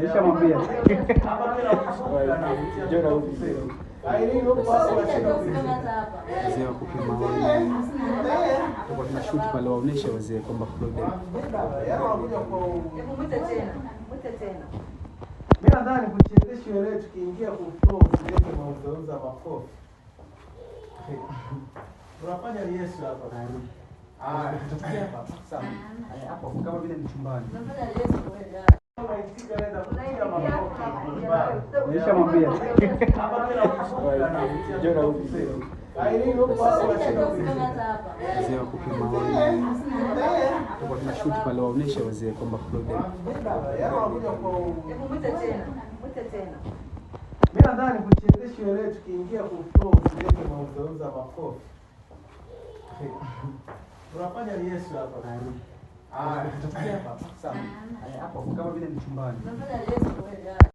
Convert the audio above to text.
Nishamwambia. Wazee wa kupima maoni. Tulikuwa tunashoot pale waoneshe wazee kwamba Florida. Hebu mwite tena. Mwite tena. Mimi nadhani kuchezesha leo tukiingia ku flow usilete mauzauza makofi. Tunafanya Yesu hapa. Ah, Sawa. Hapo kama vile ni chumbani. Nishamwambia. Wazee wa kupima maoni. Tulikuwa tunashoot pale waoneshe wazee kwamba Florida. Hebu mwite tena. Mwite tena. Mimi nadhani kuchezesha leo tukiingia ku flow usilete mauzauza makofi. Tunafanya Yesu hapa. Ah, Sawa. Hapo kama vile ni chumbani.